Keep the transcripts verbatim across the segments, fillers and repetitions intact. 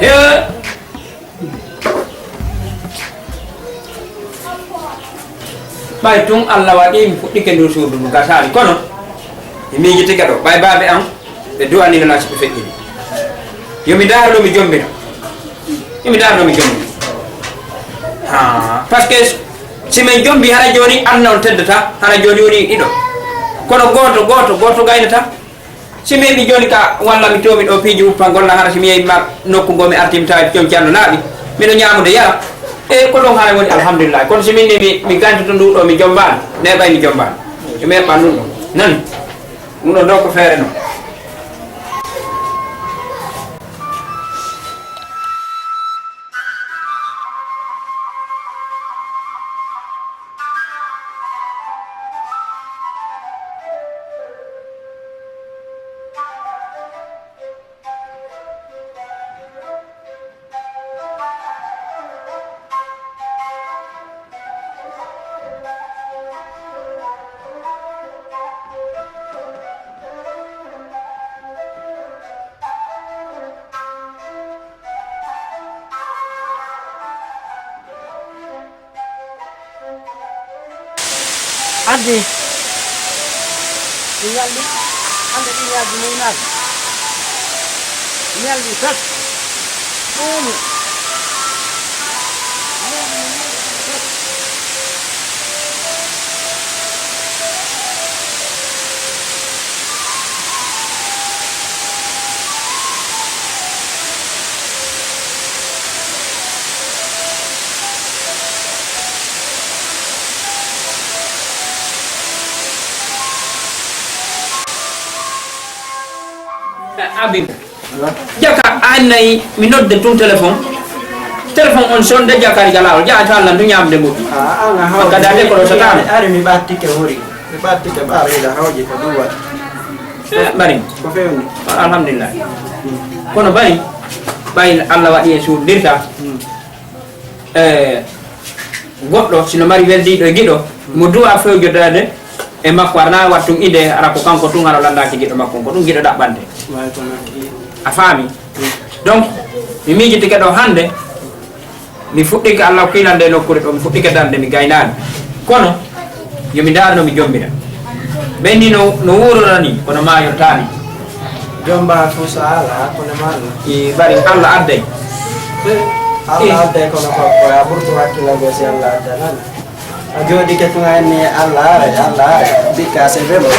Eh, ɓay tun Allah waɗi mi fuɗɗike ndun suudu ndu gasaali, kono mi miijitike ɗo, ɓay baaɓe an ɓe du'anino na si ɓe feƴƴini. Yo mi ndaar ɗo mi jombina. Yo mi ndaar ɗo mi jombina. Ah, parce que si min jombi, hara jooni aduna on teddata, hara jooni woni ɗiɗo. Kono gooto, gooto, gooto gaynata. Si mi heɓi jooni ka walla mi toomi ɗo piiji wuppangol na, hara si mi yehi ma nokku ngo mi arti mi tawi joom canno laaɓi, miɗo ñaamude yara. E ko ɗon haray woni alhamdulillah. Kono si min ni mi, mi gayntoto ndu ɗo mi jombaani, neeɓay mi jombaani. E mi heɓɓan ɗum ɗo. Nani? Ɗum ɗo ɗo ko feere non. Addi. Ɗi ñalɗi. Hannde ɗi ñalɗi noy naati. Ñalɗi tati. Ɗuumi. Abin. Jaka, an nayi, mi nodde tun téléphone. Téléphone on sonde jakari ga lawol, jaa ta landu ñamde mo. Ah, an a hawji. Ka dade ko ɗo satano. Ari mi ɓattike hori. Mi ɓattike ɓaaro ila hawji ko ɗum waɗi. Eh, bari. Ko fewni? Alhamdulillah. Kono bari, ɓay Allah waɗi e suuɗirta. Hmm. Eh, goɗɗo sino mari weldiiɗo e giɗo, mo du'a fewjodaade e makko, ara na wattu ide, ara ko kanko tun, ara landaaki giɗo makko, ko ɗum giɗo ɗaɓɓante. Way ko non. A faami? Donc, mi miijitike ɗo hannde, mi fuɗɗike Allah kiilande e nokkuure ɗo, mi fuɗɗike darde, mi gaynaani. Kono, yo mi ndaar no mi jombira. Ɓen ni no, no wuurora ni, kono maayortaa ni. Jomba ko so ala, kono ma Allah. I bari Allah adday. Allah adday kono ko, ko a ɓurtu hakkilagol si Allah addanani. A jooɗike tun a inni Allah aray, Allah aray. Bikka c'est vraiment.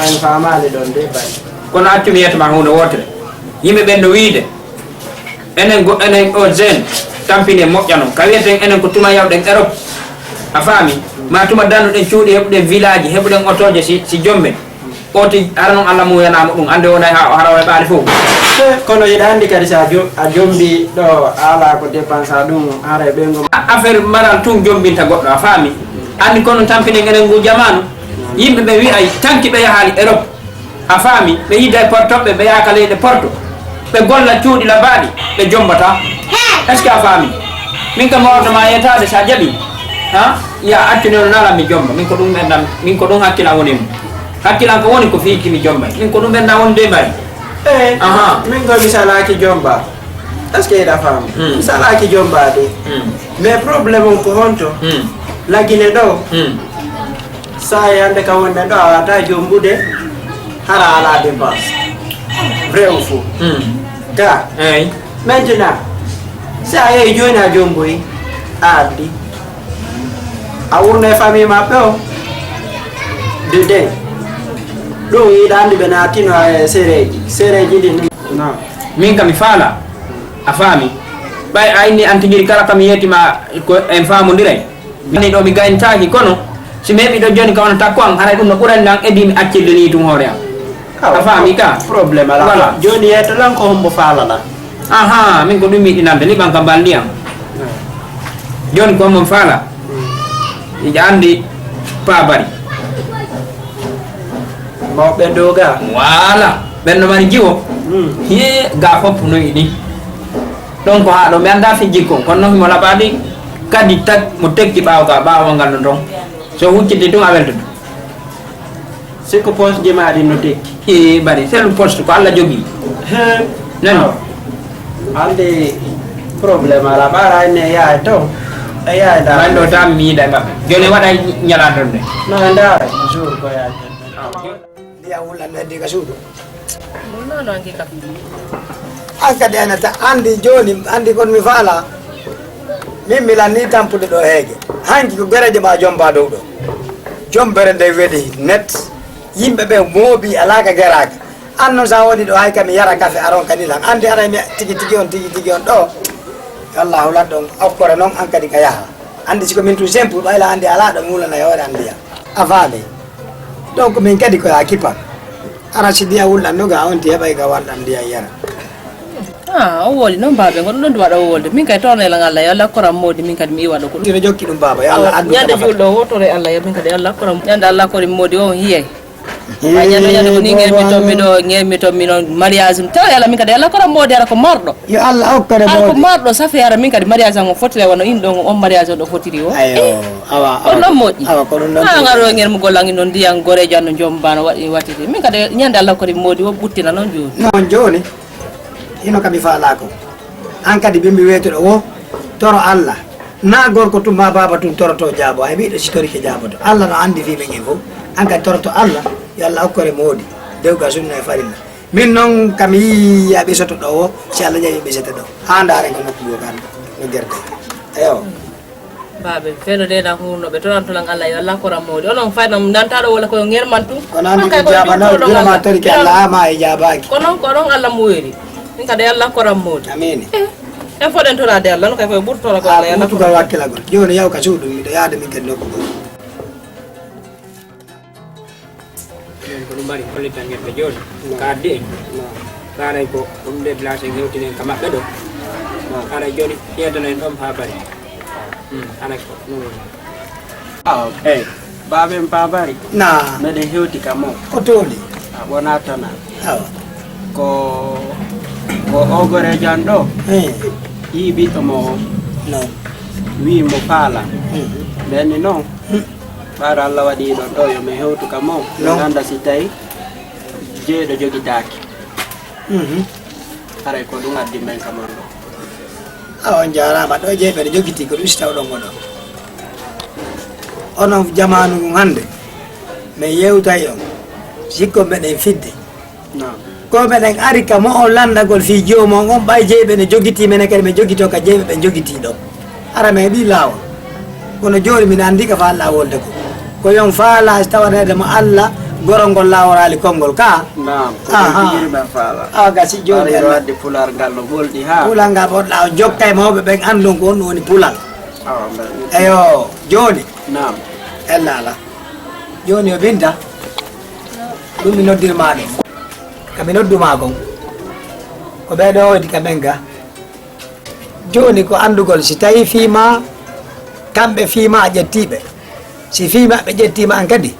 Aray faamaali ɗon de bari. Kono accu mi yetto ma huunde wootere. Yimɓe ɓen no wiide, enen go-, enen o jeune, tampine moƴƴa non. Ka wiyeten enen ko tuma yawɗen Europe. A faami? Ma tuma dannuɗen cuuɗi, heɓuɗen village, heɓuɗen otooje si, si jommen. Oti, hara non Allah muyanamo ɗum, ande wonay ha o hara o heɓaali fof. Eh, kono hiɗa andi kadi sa jo-, a jombi ɗo, a ala ko dépense a ɗum, haray ɓeygu ma. A-, affaire maral tun jombinta goɗɗo, a faami? Andi kono tampinen enen ngu jamanu, yimɓe ɓe wi'ay tanki ɓe yahali Europe, a faami? Ɓe yidday portoɓe, ɓe yaaka leyɗe porto, ɓe golla cuuɗi labaaɗi, ɓe jombata. Est-ce que a faami? Min kam wawata ma yetade sa jaɓi, ha? Ya accu nde no nala mi jomba, min ko ɗum ɓerdam, min ko ɗum hakkilan woni mum. Hakkilan ko woni ko fii ki mi jombay. Min ko ɗum ɓen na woni de mbay. Eh, aha. Min ko mi salaaki jomba. Est-ce que hiɗa faama? Hmm. Mi salaaki jomba de. Hmm. Mais problème on ko honto? Hmm. Lagine ɗo. Hmm. Sa e hannde ka wonɗen ɗo a wata jombude hara ala dépense. Vrai ou faux? Hmm. Ka. Eyi. Maintenant, si a yehi jooni a jomboyi, a addi. A wurno e famille maɓɓe o. De den. Ɗum yiɗa anndi ɓe naatino e sereeji. Sereeji ɗin. Non. Min ka mi faala. A faami. Ɓay a inni antigiri kala ka mi yetima ko en faamondiray. Min ɗo mi gayntaaki, kono si mi heɓi ɗo jooni ka wona takko an, haray ɗum no ɓurani lan e di mi accirde ni tun hoore am. Awa, a faami ka? Problème ala. Voilà. Jooni yetto lan ko hombo faalana? Aha, min ko ɗum mi yiɗi nande, liɓan ka mbalndi am. Hmm. Jooni ko hombo faala? Hmm. Iƴa anndi paabari. Mawɓe doga. Voilà. Ɓen no mari jiwo. Hmm. Hiye ga fof no yiɗi. Ɗon ko haa ɗo mi anndaa fijji kon, kono noon himo laɓaade kadi tag mo tekki ɓaawo ga, ɓaawo ngal ɗon ɗon. So hucciti tun a weltoto. Si ko poste ji maa ɗin no tekki. Ii, bari, c'est le poste ko Alla jogii. He. Nani? Awa. Andi problème ala ɓaara ne yaay to. E yaay da. Mando tam mi da ba. Joni wada nyala don de. No nda jour ko yaay. Ndiya wulla no heddi ka suudu. Ɗum noon noon ki kam. An kadi anata andi joni andi kon mi faala. Min mi lanni tampude ɗo heege. Hanki ko gereje ma jomba dow ɗo. Jombere nde weli net. Yimɓe ɓe moobi alaa ka geraaka. An noon sa woni ɗo hay kam mi yara kafe aron kadi lan. Andi aray mi tigi tigi on tigi tigi on ɗo. Yo Allah hulat ɗon okkore noon an kadi ka yaha. Andi siko min tun simple ɓayla andi alaa ɗo mi wulana e hoore an ndiya. A faami? Donc min kadi ko ya kipan. Ara si ndiya wulɗan no ga on ti heɓay ga walɗan ndiya yara. Ah, o woli noon baabe ngon ɗon waɗa o wolde. Min kay toon elan Allah yo Allah koram modi min kadi mi iwa ɗo ko. Ina jokki ɗum baaba yo Allah addu. Ñande julɗo wotore Allah yo min kadi Allah koram. Ñande Allah koram modi o hiyay. Ay ñande ñande ko ni ngemi to mi ɗo ngemi to mi noon mariage um taw yalla min kadi Allah koram modi ara ko marɗo. Yo Allah okkore modi. Ko marɗo safi ara min kadi mariage am o fotire wano in ɗon on mariage o ɗo fotiri o. Ayo. Awa, ko ɗon moƴƴi. Awa, ko ɗum ɗon. Ha ngaro ngel mo golla ngin ɗon ndiyan gorejo an no jombano waɗi watiri. Min kadi ñande Allah kadi modi o ɓuttina noon joni. Noon joni hino kam mi faalako. An kadi bimbi weetuɗo o toro Allah. Na gorko tun ma baba tun toroto jaabo ay ɓiɗɗo si torike jaaboto. Allah no andi fi men en fof. An kadi toroto Allah yo Allah okkore modi. Dewga sunna e farilla. Min noon kam yii a ɓisoto ɗo o si Allah jaɓi ɓisete ɗo. Ha ndaaren ko nokku goo kan no gerde. Eyo. Baabe, feno de na hurno ɓe toran tolan Allah yo Allah koram modi. Onon fayna nantaɗo wala ko ngerman tun. Kono andi ko jabana jurama tori ke Allah ama e jabaki. Kono kono Allah muweri. Min kadi Allah koram modi. Amin. En foden torade Allah no kay ko burtora ko Allah Allah. Tugal wakkilagol. Joni yaw ka suudu mi do yaade min kadi nokku goo. Ɗum ko ɗum mbaɗi kollital ngel ɓe jooni. Ka addi en. Kaaray ko ɗum nde place en hewtini en ka maɓɓe ɗo. Kaaray jooni ƴeedono en ɗon paabari. Hmm, haray ko ɗum woni. Ah, ok. Baaben paabari. Na. Meɗen hewti ka mo. Ko tooli. A wona tana. Awa. Ko ko o goreejo an ɗo. Eh. Yii ɓiɗɗo mo o. No. Wii mo faala. Mhm. Ɓenni noon. Hmm. Ɓaara Allah waɗi ɗon ɗo yo min hewtu ka mon. Min annda si tawi jeyɗo jogitaaki. Mhm. Haray ko ɗum addi men ka mon ɗo. A on jaaraama ɗo jeyɓe ne jogitii ko ɗum si tawɗon oɗon. Onon jamaanu ngun hannde min yewtay on sikko meɗen fidde. Ko meɗen ari ka mo'on lanndagol fii joomon on, ɓay jeyɓe ne jogitii, menen kadi men jogitoo ka jeyɓe ɓen jogitii ɗon. Hara men heɓii laawol. Kono jooni min anndii ka faalɗaa wolde ko. Ko yon faalaa si tawaneede mo Alla, gorol ngol laaworaali konngol kaa. Naam, ko ɗum tigi men faalaa. Awa gasi jooni en. Wadde pular ngal no ɓolɗi haa. Pular ngal ɓolɗaa o jokkay mawɓe ɓen anndon ko honɗum woni pular. Eyo, jooni. Naam. Ella alaa. Jooni o Binta. Ɗum mi noddir maa ɗum. Ka mi noddu maa kon. Ko ɓee ɗoo hoyti ka men ga. Jooni ko anndugol si tawii fii maa, kamɓe fii maa a ƴettii ɓe. Si fii maɓɓe ƴettii ma an kadi,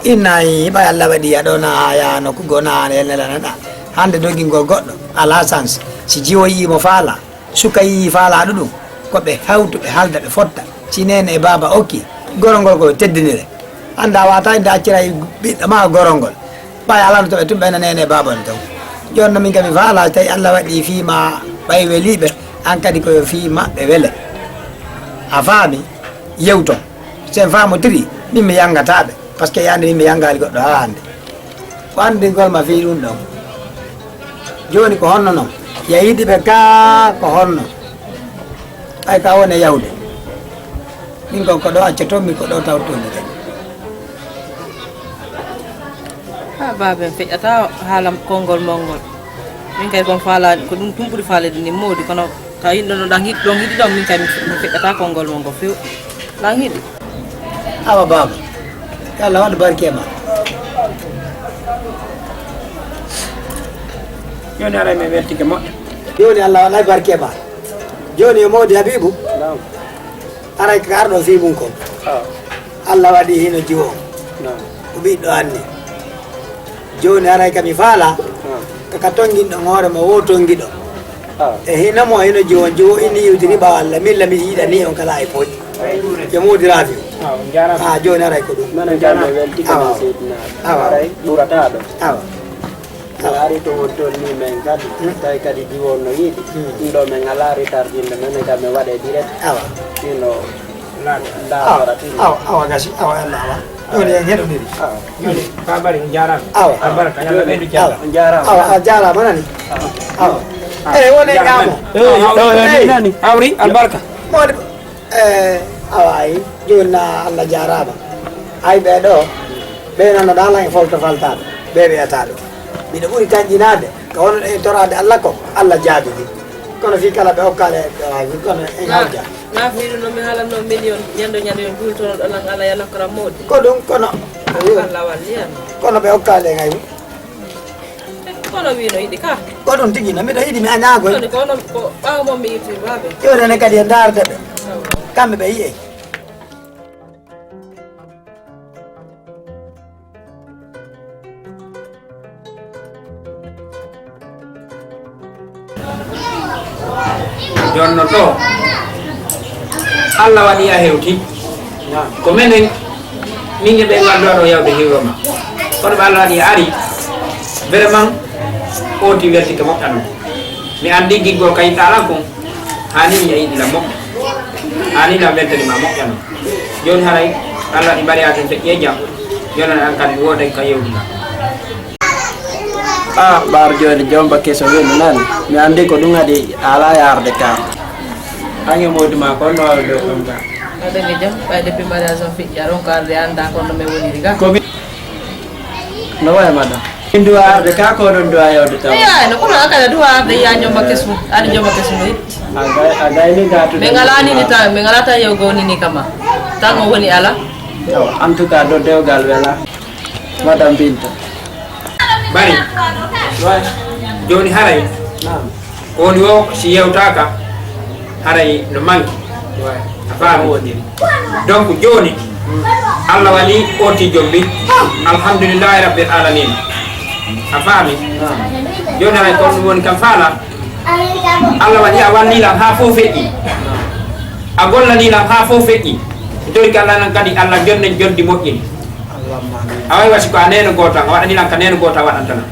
inna ɓay Alla waɗii a ɗoo na a yaha nokku goo na a nelelanaɗaa. Hannde dogingol goɗɗo, alaa sans. Si jiwo yii mo faalaa. Suka yii faalaaɗo ɗum, ko ɓe hawtu, ɓe haalda, ɓe fotta. Si neene e baaba okki, gorol ngol ko ɓe teddinire. Annda a waata inde accira e ɓiɗɗo ma gorol ngol. Ɓay alano to ɓe tumɓe ena neene e baaba on taw. Jooni no min kam mi faalaa tawi Alla waɗi fii ma ɓay welii ɓe, an kadi ko yo fii maɓɓe wele. A faami? Yewton. Si en faamotiri, min mi yanngataa ɓe. Parce que yande min mi yanngaali goɗɗo haa hannde. Ko anndingol ma fii ɗum ɗon. Jooni ko honno non? Ya yiɗi ɓe kaa ko honno? Ɓay ka wone yawde. Min kon ko ɗo accoton mi ko ɗo tawton mi kadi. Ha baabe en feƴƴata haala konngol mon ngol. Min kay kon faalaani ko ɗum tum ɓuri faaleede ni moodi kono Tawi ɗon ɗon hiɗi ɗon hiɗi ɗon min kay mi feƴƴata konngol mon ngo few. Ɗan hiɗi. Awa baaba. Yo Allah waɗu barke ma. Jooni aray mi weltike moƴƴo. Jooni Allah waɗay barke ma. Jooni yo moodi Habibu. Aray ka arɗo fii mum kon. Allah waɗi hino jiwo. Ko ɓiɗɗo anni. Jooni aray ka mi faala. Kaka tonginɗo hoore mo wo tongiɗo. E hino mo hino jiwo jiwo inni yewtini ɓaawo Allah milla mi yiɗani on kala e poy. Yo moodi rafi. Ha jooni aray ko ɗum. Awa. Awa. Ari to won toon ni men kadi, tawi kadi diwol no yiɗi. Ɗum ɗo men alaa retardinde, menen kam men waɗe direct. Awa. Sino Awa, awa, awa, gasi, awa, Allah, awa. Ɗo ne en heɗo ndiri. Awa. Babari, on jaaraama. Awa. Albarka, yalla ɓeydu jam. Awa. On jaaraama. Awa, a jaaraama, nani? Awa. Awa. Eh, wone ñaamo. Eh, ɗo, ɗo, ɗo, nani? Awri, albarka. Mawɗo, eh, awa, ay, jooni na Allah jaaraama. Ay, ɓe ɗo, ɓe nana ɗa lan e folto faltaaɓe. Ɓe ɓe yata ɗo. Miɗo ɓuri tanƴinaade, ka wonno e toraade Allah ko, Allah jaabi ɗi. Kono fii kala ɓe okkaale, kono en hawja. Na fiiru no mi haalanno million, ñande ñande yo duultono ɗo lan Allah yalla ko ram mawɗi. Ko ɗum, kono. Allah walli en. Kono ɓe okkaale en ay. Kono wino yiɗi ka. Ko ɗum tigi na, miɗo yiɗi mi añaagoy. Kono ko onon ko ɓaawo mo mi itti babe. Yo rene kadi e ndaarde ɓe. Kamɓe ɓe yi'e. Jonno ɗo, Allah waɗi a hewti. Ko menen, min e ɓe ngalluɗo yawde hiwro ma. Kono ɓe Allah waɗi a ari, vraiment, oti welti ko moƴƴano. Mi anndi giggol kay ɗalan kon, hani mi yiɗi la moƴƴa. Hani la weltani ma moƴƴano. Jooni haray, Allah waɗi mbari aten feƴƴi e jam. Jooni an kadi mi wooday ka yewdina. Ah, ɓaar jooni jomba keso weli nani. Mi anndi ko ɗum haɗi a alaa yaarde ka. Hange moodi ma kon no wawi ɗo ɗum ka. Aɗa ngi jam, ɓay depuis mariage on feƴƴi, aɗa on ko arde annda kon no mi woniri ka. Ko mi-, no wawi madam? Min duwa arde ka ko ɗon duwa yawde taw. Eya, no kono akada duwa arde ya jomba keso, aɗa jomba keso no itti. A gay-, a gayni gatude. Min ngala ni ni ta, min ngala ta yew goni ni kama. Tan o woni ala. Yo, en tout cas, ɗo dewgal wela. Madame Binta. Bari. Jooni haray. Naam. Ko woni o, si yewtaaka, haray no manki. A faami? Donc, jooni, Allah waɗi oti jombi. Alhamdulillahi Rabbil Alamin. A faami? Naam. Jooni haray ko ɗum woni kam faala. Allah waɗi a walli lan haa fof feƴƴi. A gollani lan haa fof feƴƴi. Dori ka Allah nan kadi Allah jonnen joddi moƴƴini. A wawi wasi ko a neno goto a waɗani lan ka neno goto a waɗanta lan.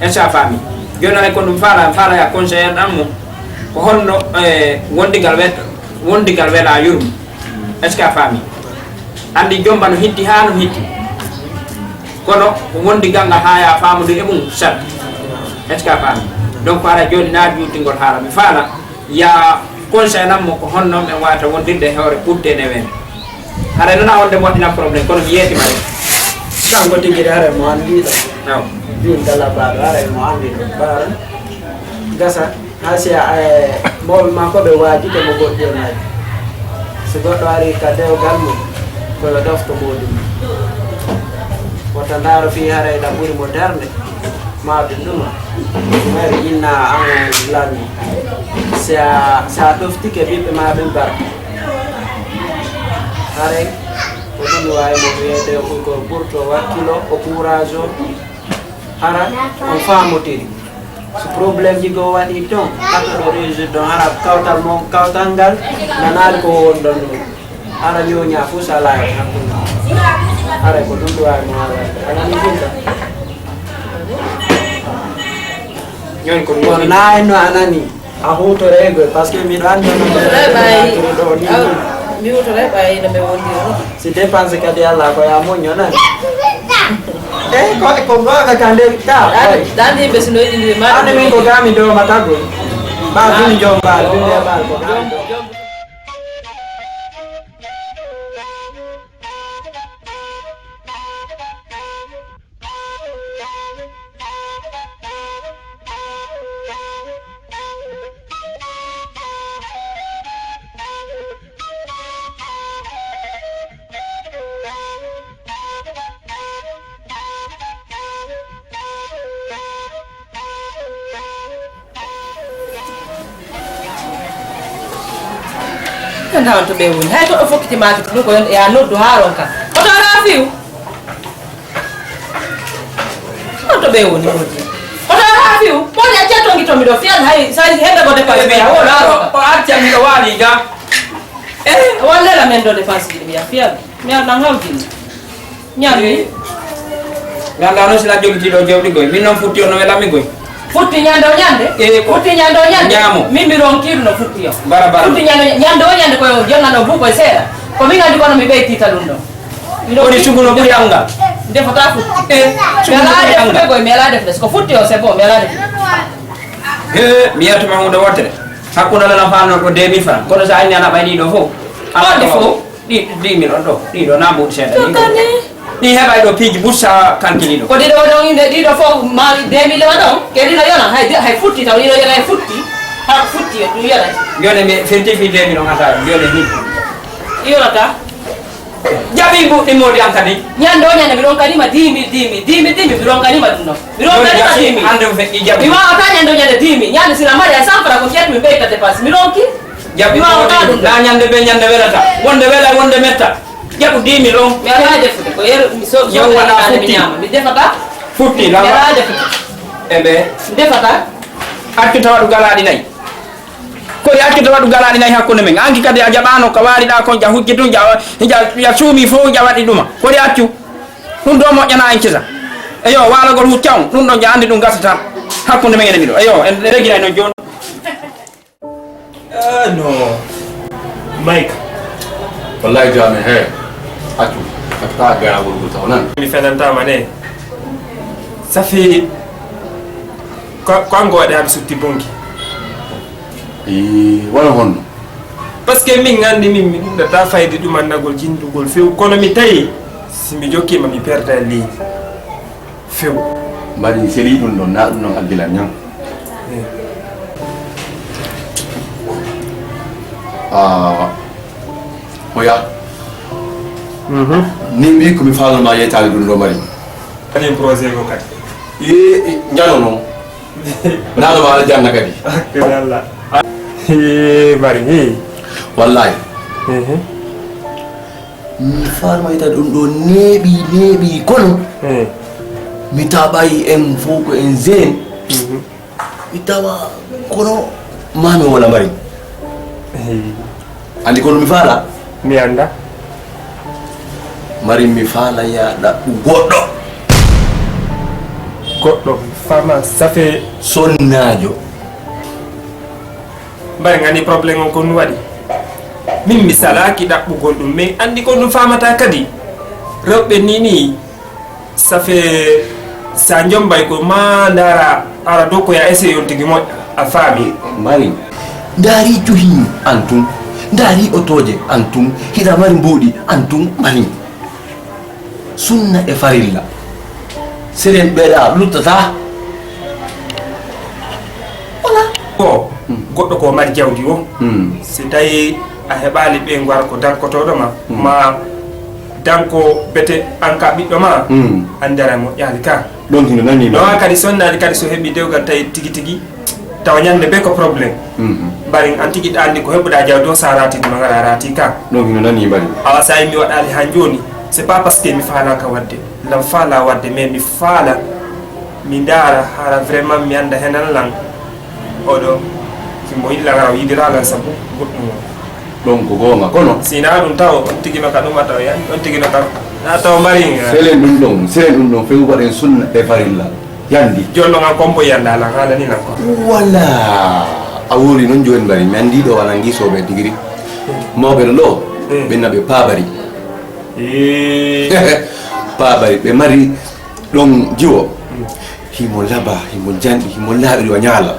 Est-ce que a faami? Jooni aray ko ɗum faala, faala ya conseiller ɗan mo. Ko honno, eh, wondigal wet-, wondigal wela yurmo. Est-ce que a faami? Anndi jomba no hitti haa no hitti. Kono ko wondi ganngal haa ya faamudu e mum sat. Est-ce que a faami? Donc, hara jooni na juutingol haala. Mi faala ya conseil nan mo ko honno men wata wondirde e hoore ɓurte ne wen. Hara nana wonde moƴƴina problème, kono mi yeetima de. Kanko tigi de haray mo anndi ɗo. Naw. Ɗin kala baaɗo haray mo anndi ɗo. Baara. Gasa. Haa si a, eh, mawɓe maa ko ɓe waajike mo goɗɗi en ari. Si goɗɗo ari ka dewgal mum, ko yo ɗofto mawɗi mum. Wota ndaaro fii haray ɗa ɓuri mo darnde, maa ɓe ɗuma. Mari inna an lanni. Si a, si a ɗoftike ɓiɓɓe maa ɓen barka. Haray ko ɗum waawi mo wiyeede ko ɓurto wakkilo, o courage o. Hara on faamotiri. So problème ji goo waɗi toon, hara ɗo résoudre ɗon, hara kawtal mon, kawtal ngal nanaali ko wonɗon ɗum. Hara ñooña fof so alaa e hakkunde. Hara ko ɗum ɗo waawi mo haalande. A nanii ɗum tan? Ñoon ko ɗum. Kono na en no a nanii. A huutoreego, parce que miɗo anndi no mi huutoray ɓay. Ɗo ni. Aw, mi huutoray ɓay no mi wondiri. Si dépense kadi Allah ko ya moño na. Eh, ko, ko ngoga ka nder ta. Dan yimɓe si no yiɗi ndi ma. Ande min ko gami do ma tago. Ba dum jom ba dum ya ba ko. Ɓe ndawan to ɓe woni. Hay to ɗo fokkiti maaki to ɗum ko yon ya noddu haa ronka. Hoto Rafiu. On to ɓe woni woni. Hoto Rafiu. Woni a ceeto ngi to miɗo fiyal hay sa heɓe ko dépense ɓe ya wona ronka. O arti am miɗo waali ga. Eh, wallera men ɗo dépense ɗi ɗum ya fiyal. Mi ar ɗan hawjini. Ñaami. Ganda noon sila jogitiiɗo jawɗi goy. Min noon futti on no welammi goy. Futti ñande o ñande? Eh, ko futti ñande o ñande? Ñaamo. Min mi ronkiiɗo no futti o. Bara, bara. Futti ñande, ñande o ñande ko jonnano buko e seeɗa. Ko min anndi kono mi ɓeytiita ɗum ɗo. Woni sugu no ɓuri anngal. Ndefata futti. Eh, sugu no ɓuri anngal. Mi alaa defude goy, mi alaa defude. Ko futti o, c'est bon, mi alaa defude. Eh, mi yiyatuma huunde wootere. Hakkunde lana faano ko deux mille francs. Kono so a inni ana ɓay ɗiɗo fof. Ɗi, ɗi mille on ɗo, ɗiɗo na mbuuɗi seeɗa, ɗi ɗo. Ɗi heɓay ɗo piiji bussa kankiliɗo. Ko ɗiɗo ɗon inde ɗiɗo fof maari deux mille waɗa on. Ke ɗiɗo yona, hay, hay futti taw, ɗiɗo yona, hay futti. Ha futti, ɗum yona. Yone mi firti fi deux mille on ata, yone ni. Yonata. Jaɓi mbuuɗi moodi an kadi. Ñande o ñande, mi ɗon kadi ma dix mille, dix mille, dix mille, dix mille, mi ɗon kadi ma ɗum ɗon. Mi ɗon kadi ma dix mille. Hande o feƴƴi jaɓi. Mi wawata ñande o ñande dix mille. Ñande sila mari a cent francs ko ƴetti mi ɓeyta dépense. Mi ɗon ki. Jaɓu na ñande be ñande welata. Wonde wela, wonde metta. Jaɓu dix mille on. Mi alaa defude. Ko yeru mi so, so waɗa futti. Mi ñaama. Mi defata. Futti, mi alaa defude. E ɓe. Mi defata. Accu tawa ɗum galaaɗi nayi. Ko accu tawa ɗum galaaɗi nayi hakkunde men. Anki kadi a jaɓaano ka waaliɗaa kon, ja hujji tun, ja, ja, ja suumi fof, ja waɗi ɗuma. Ko accu. Ɗum ɗo moƴƴana en kisa. Eyo, waalagol hucca on. Ɗum ɗon ja anndi ɗum gasata. Hakkunde men enen ɗiɗo. Eyo, en reginay noon jooni. Eh, no. Mike. Wallahi, jaami, he. Accu. Accu, taa gaynaagol ngol taw nan. Mi fenantaama ne. Safi ko, ko an ko waɗi haaɓe sutti bonki. Ii, wala honno? Parce que min anndi min mi ɗuɗɗata fayde ɗum annagol jinndugol few. Kono mi tawi si mi jokkiima mi perda leydi. Few. Mbaɗi seli ɗum ɗon, na ɗum ɗon addilan ñam. Eh. Ah, oya. Mhm. Ni mbi ko mi faalno ma yeytaade ɗum ɗo mari. Kañum projet ko kadi. E, e, njano noon. Naano ma ala janna kadi. Akbar Allah. Eh, mari, eh. Wallahi. Mhm. Mi farmayta ɗum ɗo neeɓi, neeɓi kono. Eh. Mi taɓay en fof ko en zen. Mhm. Mi tawa kono ma mi wona mari. Eh. Andi kono mi faala? Mi anda. Mari mi faala ya ɗaɓɓu goɗɗo. Goɗɗo fama safe. Sonnaajo. Mbaɗi ngani problème on ko ɗum waɗi. Min mi salaaki ɗaɓɓugol ɗum, mais anndi ko ɗum faamata kadi. Rewɓe ni ni, safe sa njombay ko ma ndaara ara dow ko ya essayé on tigi moƴƴa, a faami. Mbaɗi ndaari cuhi an tun, ndaari otooje an tun, hiɗa mari mbuuɗi an tun, mbaɗi. Sunna e farilla. Seren ɓeɗa luttata. Wala. Ko goɗɗo ko mari jawdi o. Hmm. Si tawi a heɓali ɓe ngwar ko dankotoɗo ma. Hmm. Ma danko bete an ka ɓiɗɗo ma. Hmm. Andara mo ƴaali ka. Ɗon hino nani. No kadi sonnani kadi so heɓi dewgal tawi tigi tigi. Tawa ñande be ko problème. Mhm. Mbarin an tigi ɗa anndi ko heɓuɗa jawdi o sa rati ɗum a ngara rati ka. Ɗum hino nani mbarin. Awa sa mi waɗali ha joni. C'est pas parce que mi falaka wadde. Lam fala wadde mais mi fala. Mi ndara hara vraiment mi anda henan lan. Oɗo. Simo yiɗi lan ara o yiɗira lan sabu goɗɗum o. Ɗon ko goonga kono. Sina ɗum taw on tigi no ka ɗum a taw yan on tigi no ka. Na taw mbarin. Selen ɗum ɗon, selen ɗum ɗon few waɗen sunna e farilla. Yandi. Jooni noon an kon mbo yiyannda lan haalani lan ko. Wala. A wori noon jooni mbari mi anndi ɗo wala ngi soɓe tigiri. Mawɓe no ɗo. Hmm. Ɓe naɓe paabari. Eh. Paabari ɓe mari ɗon jiwo. Hmm. Himo laba, himo janɗi, himo laaɓiri wa ñaala.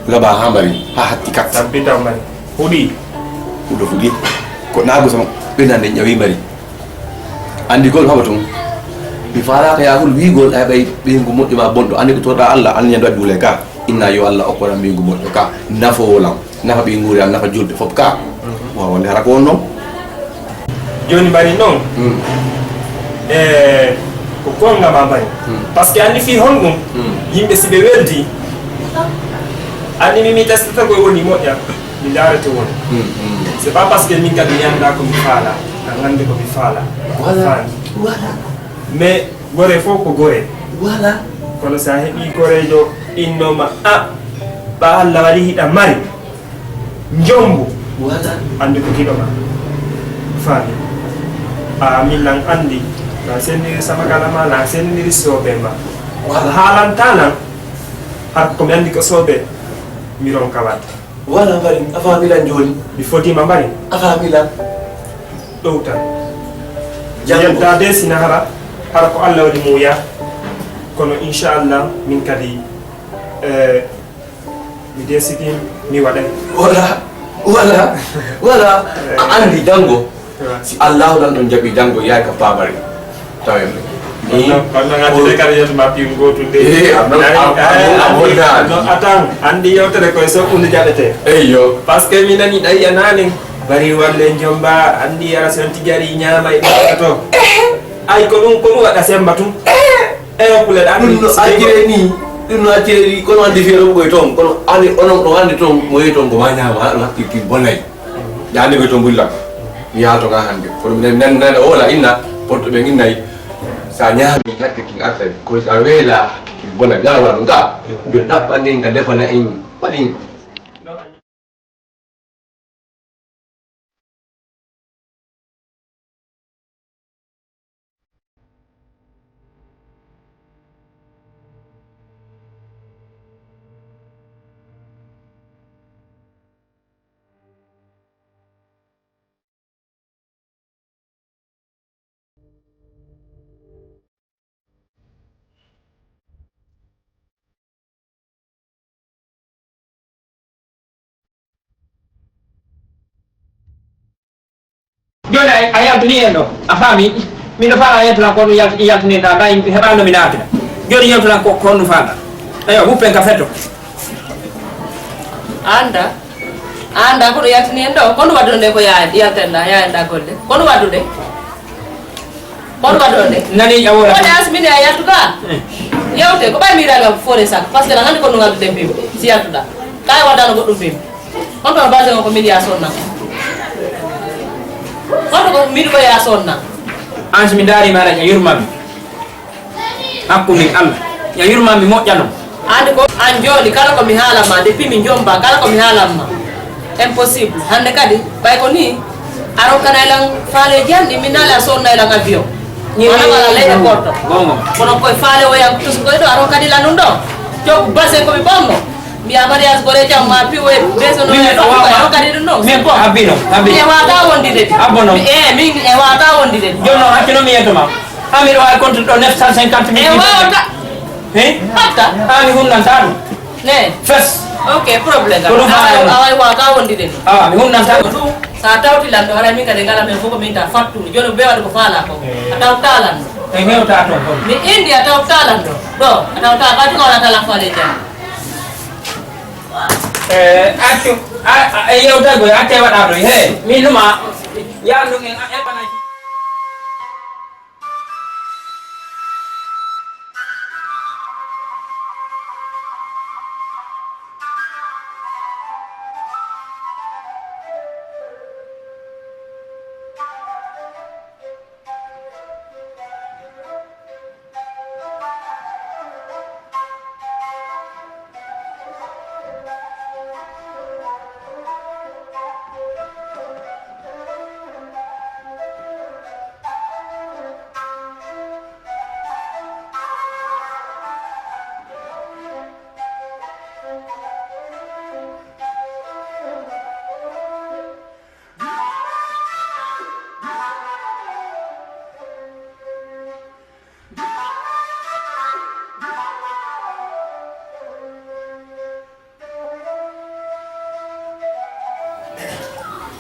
Laba ha mbari ha hatti kat. Tabbita mbari. Huɗi. Huɗo fuɗi. Ko naago sama ɓe nande ñawi mbari. Anndi gol haɓa tun. Mi faalaaka yaagol wiigol ay ɓay ɓeyngu moƴƴo ma bonɗo. Anndi ko torɗa Allah, anndi ñande waɗi wule ka. Inna yo Allah okkoran ɓeyngu moƴƴo ka. Nafoowo lan. Nafa ɓeynguure an, nafa julɓe fof ka. Mhm. Waaw, wonde hara ko on noon. Jooni mbari noon. Mm. E ko goonga ma mbari. Mm. Parce que anndi fii honɗum. Mm. Yimɓe si ɓe weldi. Anndi mi mi testata koye woni moƴƴa. Mi ndaarete woni. Mm, mm. C'est pas parce que min kadi mi annda ko mi faala. An anndi ko mi faala. Voilà. Faami. Voilà. Mais gore fof ko gore. Voilà. Kono sa heɓi gorejo innoma a ɓa Allah waɗi hiɗa mari. Njombu. Voilà. Anndi ko giɗo ma. Faami. A min nan anndi. Na sendiri sama kala ma, na sendiri sobe ma. Wala haalanta lan. Har ko mi andi ko sobe, mi ronka wadde. Wala bari, a faami lan jooni. Mi foti ma bari. A faami lan. Ɗowtan. Janngo. Yalta de sina hara, hara ko Allah waɗi muuya. Kono inchallah, min kadi, eh, mi décidi, mi waɗay. Wala, wala, wala. A andi janngo. Si Allahu lan ɗon jaɓi janngo, yaay ka paamari. Tawen. Kono, kono ngati de kadi yeto ma piw gotu de. Eh, a non, a, a, a, a, non, atan, andi yewtere koye sokkunde jaɓete. Eyyo. Parce que mi nani ɗay a nani. Bari walle jomba, andi ara si on tijari ñaama e ɓe to. Ay ko ɗum, ko ɗum waɗa semba tun. Eyo, kule ɗa ɗum no accire ni. Ɗum no accire ni, kono andi fiye ɗum koye toon. Kono ani onon ɗo andi toon, mo yehi toon ko ma ñaama, ha ɗum hakkiti bonay. Ƴande ɓe to mbulla. Mi yaato nga hannde. Kono mi nani, nani, nani, o wala inna, potto ɓe innayi. Sa ñaami, hakke kin arta. Ko sa weela, kin bona, ga wala nga. Mbiɗo ɗaɓɓa nin, nga defana in. Waɗi. Jooni a, a yaltini en ɗo, a faami? Miɗo faala yaltunan ko ɗum yalt-, yaltininta, nda heɓano mi naatira. Jooni yaltunan ko, ko honɗum faala. Eyo, wuppen ka fetto. Anda, anda ko ɗum yaltini en ɗo, ko ɗum waɗdude nde ko yaa-, yaltenɗa, yayenɗa golle. Ko ɗum waɗdude? Kono waɗo nde. Nani a wora. Woni asmini a yaltuɗa. Eh. Yewte, ko ɓay miɗa ngal foore sak. Parce que na nani ko ɗum ngal ɗen bimbi. Si yaltuɗa. Kay waɗano goɗɗum bimbi. On ɗon base on ko min ya sonna. On ko min ko ya sonna. An si mi daari ma a yurmami. Hakkunde Allah. Ya yurmami moƴƴano. Andi ko an jooɗi kala ko mi haalan ma, depuis mi jomba kala ko mi haalan ma. Impossible. Hannde kadi, ɓay ko ni, a rokkanay lan faaleeji an ɗi, min naali a sonnay lan avion. Wala wala leyɗe porto. Gongo. Kono koye faale o yan tusu koye ɗo, a rokkani lan ɗum ɗo. Coggu base ko mi ɓammo. Mbiya mariage gore jam ma piwo e beso no a rokkani ɗum ɗo. Min ko abbino, abbino. Mi e wata wondide. Abbono. Mi, eh, min e wata wondide. Jono hakkino mi yeto ma. Ami ɗo ay compte ɗo neuf cent cinquante mille. E wawata. Hein? Hatta. Ami hunnanta ɗum. Ne. Fes. Ok, problème. Ko ɗum faala. Awa, awa, awa, ka wondi de. Ah, mi hunnanta ɗum. Sa tawti lanɗo, haray min kadi ngala men fof ko min ta fattude. Jooni be waɗi ko faala ko. Eh. A tawta lanɗo. E hewta toon ko. Mi indi a tawta lanɗo. Ɗo, a tawta, ɓati ko wala kala faale jam. Eh, accu, a, a, e yewtagol, atte waɗa ɗo. He, min numa, ya ɗum en, a, e ɓana.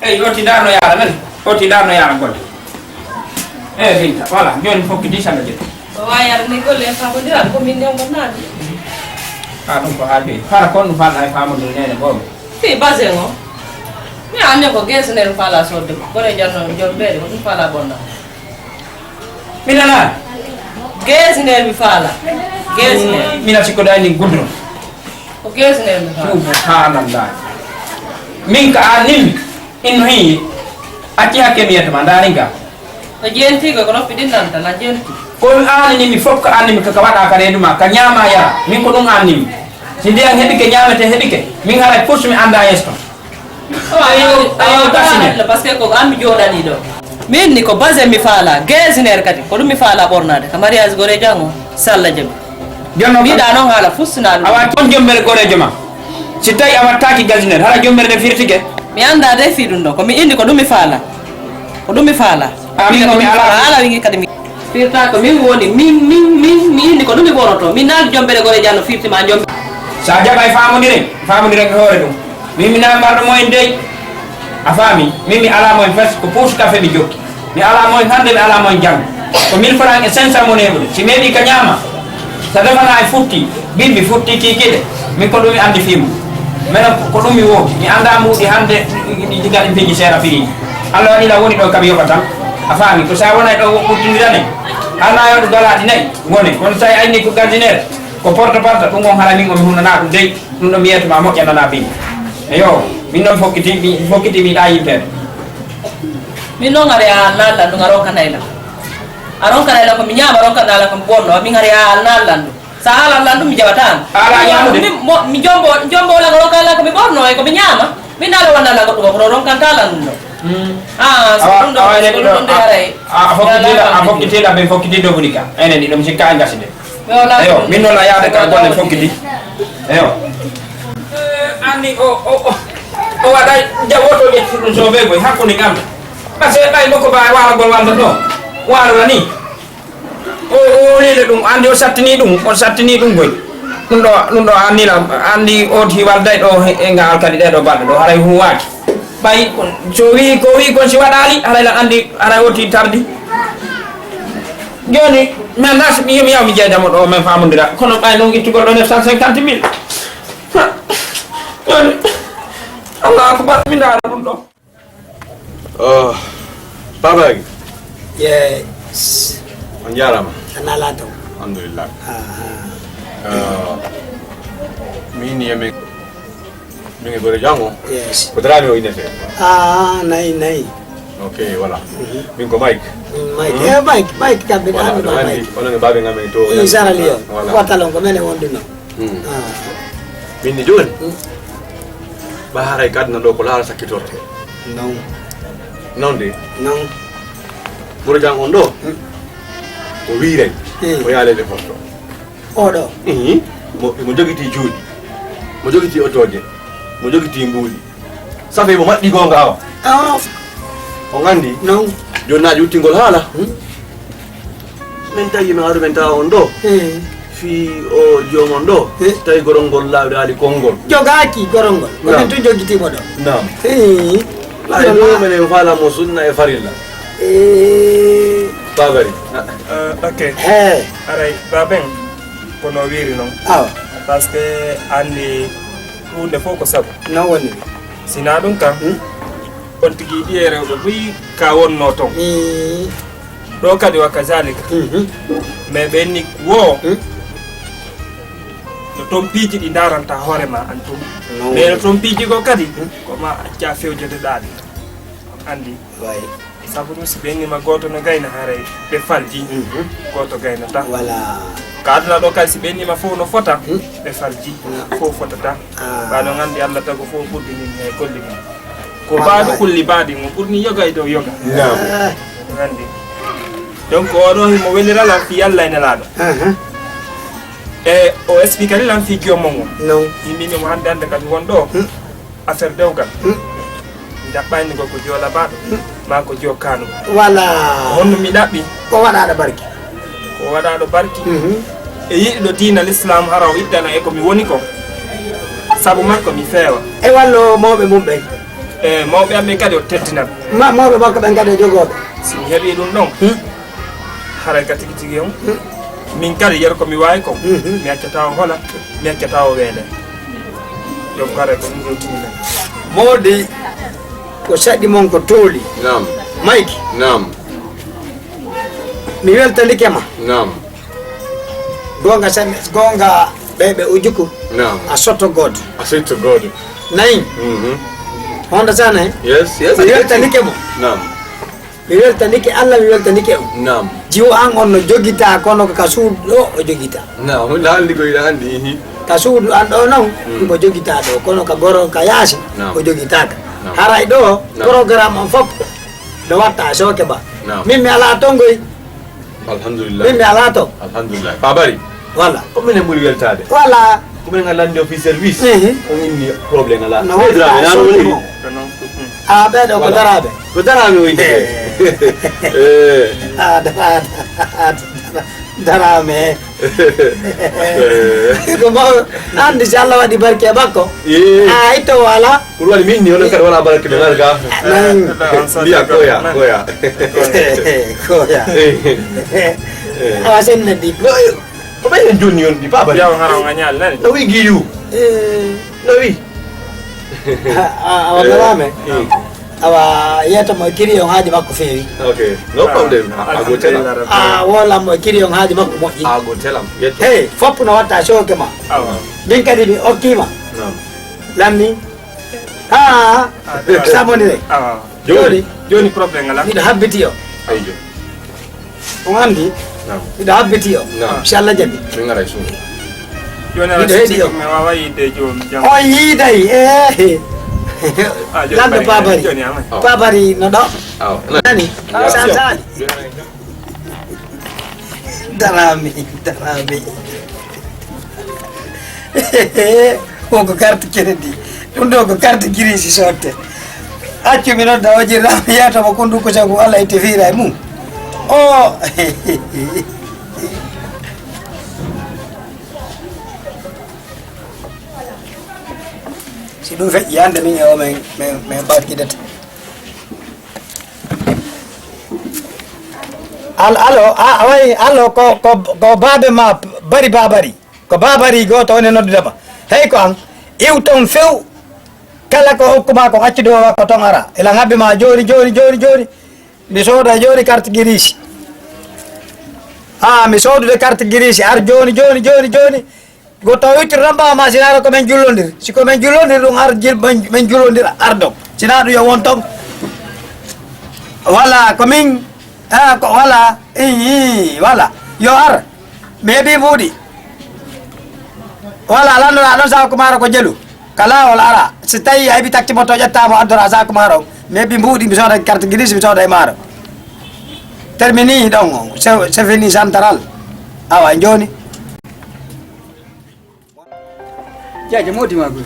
Eyi, otti darno yaara men. Otti darno yaara golle. Eyi, Binta, voilà, jooni fof ko dix cent jeɗɗi. O wawi yaara ni golle en faamondiral, ko min newgo naani. Ah, ɗum ko haa joyi. Hara kon ɗum faala e faamondiral nene boobo. Fi basin o. Mi anndi ko geese nene faala sodde. Bone janno jom beede, ko ɗum faala bonna. Mi nana. Geesi nde mi faala. Geesi nde. Mina sikkoɗaa ni gudron. Ko geesi nde mi faala. Subhanallah. Min ka an nimmi. Inno hiyi. Acci hakke mi yetta ma. Ndaari nga. No jeenti ko, ko noppi ɗin nanta, na jeenti. Ko mi an nimmi fof ko an nimmi ka, ka waɗa ka reedu ma, ka ñaama yara. Min ko ɗum an nimmi. Si ndiyan heɓike, ñaamete heɓike. Min haray pus mi annda yeeso. Awa, awa, awa, awa, gasine. Parce que ko an mi jooɗani ɗo. Min ni ko basin mi faala, gesiner kadi, ko ɗum mi faala ɓornaade, ka mariage gore jango, so Allah jaɓi. Jonno Mi kam, ɗa noon haala fustinaa ɗum. A waɗi on jombere goreejo ma. Si tawi a wattaaki gesiner, hara jombere nde firtike? Mi anndaa de fii ɗum ɗo, ko mi inni ko ɗum mi faala. Ko ɗum mi faala. A, min ko mi alaa. Haala wingi kadi mi firta ko min woni, min, min, min, mi inni ko ɗum mi ɓoroto. Min naati jombere gore janno firti ma jombe. Sa jaɓay faamondiren, faamondiren e hoore ɗum. Min mi naambarɗo mo en dey. A faami? Min mi alaa mo en fes, ko puus kafe mi jokki. Mi alaa mo en hannde, mi alaa mo en janngo. Ko mille francs e cinq cents mo neeɓude. Si meeɗi ka ñaama, sa defana e futti, bimbi futti kiikiiɗe. Min ko ɗum mi anndi fii mum. Minen ko ɗum mi woodi. Mi anndaa mbuuɗi hannde, ɗi, ɗi, ɗi ngaɗi piiji seera firiiji. Allah waɗi la woni ɗo kam yoɓa tan. A faami? Ko sa wonay ɗo ɓurtindirane. Hannaa yo ɗum galaaɗi nayi wone. Kono sa a inni ko gardiner, ko porte porte, ɗum on hara min o mi hunanaa ɗum dey. Ɗum ɗo mi yeeto ma moƴƴa nana bimbi. Eyo, min noon fokkiti, mi fokkiti mi ɗa yimɓe. Min noon hari a naallan ɗum a ronkanay lan. A ronkanay lan ko mi ñaama, ronkanay lan ko mi ɓorno, min hari a naallan ɗum. Sa haalan lan ɗum mi jaɓata an. Ala ñaamude. Min mo, mi jombo, jombo lan ronkanay lan ko mi ɓorno e ko mi ñaama. Min naala wonda lan goɗɗum ko ronkanta lan ɗum ɗo. Hmm. Ah, so Awa, ɗum ɗo, awa, enen so ɗum ɗiɗo, ɗum de a, haray. A, a fokkitiiɗo, a fokkitiiɗo, ɓe fokkitiiɗo woni ka. Enen ɗiɗo mi sikka e gasi de. Yo, la- Eyo, min noon a yaade ka golle fokkiti. Eyo. Eh, anni o, o, o, o waɗa jawoto ƴettu ɗum sobe goy hakkunde ngam. Parce que ɓay makko ba wala gol wanda ɗo. Wala ni. O, o lele ɗum, andi o sattini ɗum, o sattini ɗum goy. Ɗum ɗo, ɗum ɗo anni la, andi o ti walday ɗo he, he ngal kadi ɗe ɗo balɗe ɗo, haray huwaaki. Ɓay kon, so wi, ko wi kon si waɗaali, haray lan andi, haray o ti tardi. Jooni, mi anndaa si mi, mi yaw mi jeydamo ɗo, min faamondira. Kono ɓay noon ittugol ɗo neuf cent cinquante mille. Ha. Jooni, Allahu akbar, mi ndaara ɗum ɗo. Oh, Papa Agi. Yes. On jaaraama. Ana laato. Alhamdulillah. Ah, ah. Uh, min ni emin Min e Goro Jango. Yes. Ko Dramé o innete? Ah, nayi, nayi. Ok, voilà. Mhm. Min ko Mike. Mm, Mike. Hmm? Eh, Mike, Mike kam mbiɗa Voilà, anndi ɗo ma anndi, Mike. Onon e baaɓe ngam en to. Eh, Sierra Leone. Voilà. Watalon ko mene wonduno. Hmm. Ah. Min ni jooni. Hmm. Ba haray kadna ɗo ko laara sakkitorte. Non. Non de. Non. Goro Jango on ɗo. Hmm. O wiiray. Hmm. O yaalede fof ɗo. Oɗo. Ihi. Mo, mo jogitii juuɗe, mo jogitii otooje, mo jogitii mbuuɗi. Safe mo maɗɗi goonga awa. Ah. On anndi? Non. Jooni naaji wuttingol haala. Hmm. Min tawi min aru min tawa on ɗo. Eh. Fii o joomon ɗo. Eh. Tawi gorol ngol laaɓiraali konngol. Jogaaki gorol ngol. Ko Naam. Min tun jogitii mo ɗo. Naam. Eh. Ay, ɗo menen faala mo sunna e farilla. Eh. Babari. Ah, ok. He. Aray, baben, kono wiiri noon. Awa. Parce que anndi huunde fof ko sabu. Noon woni. Sinaa ɗum kam, hmm? On tigi ɗi e rewɓe buy ka wonnoo toon. Hmm. Ɗo kadi wa kazalika. Mhm. Mais ɓen ni wo, hmm? No toon piiji ɗi ndaranta hoore ma an tun. Noon Mais no woni. Toon piiji goo kadi, hmm? Ko ma acca fewjode ɗaali. Anndi. Way. Sabu ɗum, si ɓe innima gooto no gayna, haray ɓe falji, mhm, gooto gaynata. Voilà. Ka aduna ɗo kay, si ɓe innima fof no fota, hmm, ɓe falji, hmm, fof fotata. Ah. Ba no nganndi Allah tago fof ɓurdi min e golli mum. Ko Wallahi. Baadu kulli baadi, mo ɓurni yoga e dow yoga. Naam. Ah. Nganndi. Donc, oɗo himo welira lan fii Allah e Nelaaɗo. Aha. E o expliqué lan fii joomum on. Non. Yimɓe mo hannde hannde kadi won ɗo. Hmm. Affaire dewgal. Hmm. Mi ɗaɓɓayni ko, ko joolabaaɗo, hmm, maa ko jookaano. Voilà. Ko honno mi ɗaɓɓi? Ko waɗaaɗo barki. Ko waɗaaɗo barki. Mhm. E yiɗuɗo diina l'islam hara o iddana e ko mi woni ko. Sabu makko mi feewa. E wallo mawɓe mum ɓen. E mawɓe am ɓen kadi o teddinan. Ma-, mawɓe makko ɓen kadi o jogoo ɓe. Si mi heɓii ɗum ɗon. Hmm. Haray ka tigi tigi on. Hmm. Min kadi, yeru ko mi waawi ko, mhm, mi accataa o hola, mi accataa o weele. Ɗum haray ko ɗum ɗon tigi men. Moodi ko saɗi mon ko tooli. Naam. Mayki. Naam. Mi weltanike ma. Naam. Goonga sen-, goonga ɓe, ɓe ujuku. Naam. A sotto gooto. A sotto gooto. Nayi. Mhm. Honda sa nayi? Yes, yes, Mi I get you. weltanike mo. Naam. Mi weltanike Allah, mi weltanike on. Naam. Jiwo an on no jogitaa, kono ko ka suudu ɗo o jogitaa. Naam, haaldi ko ina anndi, ihi. Ka suudu an ɗo non, mm, ko jogitaa ɗo, kono ka goro, ka yaasi, naam, o jogitaaka. Naam. Haray ɗo, naam, programme on fof, No watta sooke ba. Naam. Min mi alaa ton goy. Alhamdulillah. Min mi alaa ton. Alhamdulillah. Babari. Wala. Ko minen ɓuri weltaade. Wala. Ko minen ngal lanndi o fii service. Mhm. Ko min ni problème alaa. No watta sooke mo. A ɓeɗo ko daraaɓe. Ko daraaɓe o yinde. Eh. A daraaɓe. Darame. Ko mawɗo. Anndi si Allah waɗi barke e makko. Ii. A itto wala. Ko ɗum waɗi min ni, onon kadi wala barke ɓe ngal ga. Nan. Mbiya koya, koya. Koya. Eh. Awa sen nandi. Ko ɓay en jonni yon ɗi, papa. Yaw hara nga ñaal nani. No wi giyu. Eh. No wi. A, a, awa darame. Eh. Awa, yeeto mo e kiri on haaji makko feewi. Ok. No problem. A, a go tela. A, wola mo e kiri on haaji makko moƴƴi. A go tela. Yeeto. Hey, fop no watta sooke ma. Awa. Min kadi mi okkima. Naam. Lammi. Ha. Sabonire. Awa. Joni. Joni problème ngala. Miɗo habbiti o. Ayjo. On anndi? Naam. Miɗo habbiti o. Naam. Inchallah jaɓi. Min ngara e suudu. Joni ala. Miɗo heɗi o. Mi wawa yiide joom jam. On yiiday. Eh. Ah, joni lanndo bari, babari. Joni ama. Aw. Babari no ɗo. Aw. Nani? Aw. Sa sali. Darami, darami. O ko carte crédit. Ɗum ɗo ko carte grise sotte. Accu mi nodda o jirami yeeto mo kondu ko sabu Allah itte fiira e mum. O. Si ɗum feƴƴi hannde min e o min, min, min barkidata. Al-, alo, a, a wayi, alo, ko, ko, ko baabe ma, bari babari. Ko babari gooto woni noddude ma. Hey, ko an, iw toon few, kala ko hokkuma ko accude o wakko toon ara. Ila ngabbi ma jooni, jooni, jooni, jooni. Mi sooda jooni carte grise. Ha, mi soodude carte grise, ar jooni, jooni, jooni, jooni. Go taw ittu ramba ma sinaro ko men jullondir. Si ko men jullondir ɗum ar jil-, men, men jullondir ardo. Sina ɗum yo won ton. Wala ko min, ah, ko wala, ii, wala. Yo ar. Mi heɓi mbuuɗi. Wala lanndora ɗon saako maaro ko jelu. Ka laawol ara. Si tawi a heɓi takti moto ƴetta mo addora saako maaro. Mi heɓi mbuuɗi mi sooda carte grise mi sooda e maaro. Termini ɗon. C'est, c'est fini central. Awa jooni. Jaaja moodi ma guri.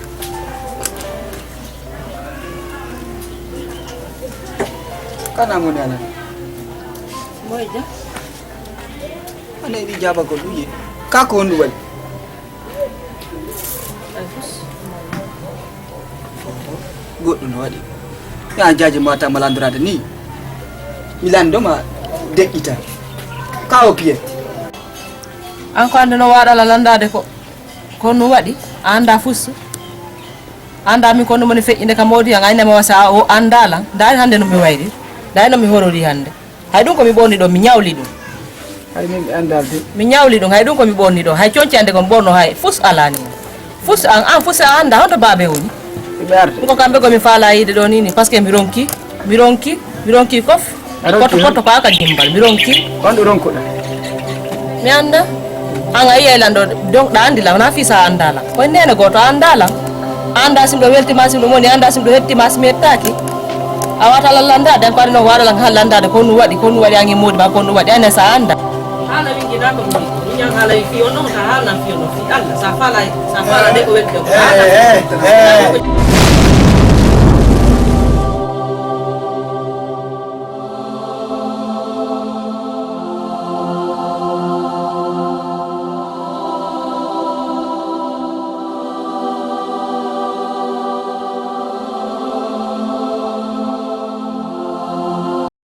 Kana mo ne alani. Moy ja. Ana iɗi jaaba ko ɗuye. Ka ko honɗum waɗi? Goɗɗum no waɗi. Ya jaaji ma tama landorade ni. Mi lando ma deƴƴita. Ka o piye. An ko ande no waɗala landade ko. Ko honɗum waɗi? A anda fus. A anda min ko honɗum woni feƴƴinde ka moodi an, ayne ma wasa o andalan. Dari hande no mi wayri. Dari no mi horori hande. Hay ɗum ko mi ɓorni ɗo, mi ñawli ɗum. Hay min mi andaa de. Mi ñawli ɗum, hay ɗum ko mi ɓorni ɗo. Hay coñci ande ko mi ɓorno hay, fus alani. Fus an, an fus a anda honto baabe woni. Ɓe arde. Ɗum ko kamɓe ko mi faala yiide ɗo ni ni, parce que mi ronki, mi ronki, mi ronki kof. A ronki koto, koto ko aka dimbal, mi ronki. Honɗo ronkuɗa? Mi anda. An a yiyay lan ɗo, donc ɗa andi lan, na fisa anda lan. Koye nene goto a anda lan. A anda sim ɗo weltima, sim ɗo moni, a anda sim ɗo hettima, sim hettaki. A wata lan landa, den ko ari no waɗa lan ha landade, ko nu waɗi, ko nu waɗi angi modi ma, ko nu waɗi ane sa anda. Hala wingi na ko mi, mi ñang hala fi on non ka hala fi on fi Allah, sa fala, sa fala de ko welti ko. Eh, eh, eh.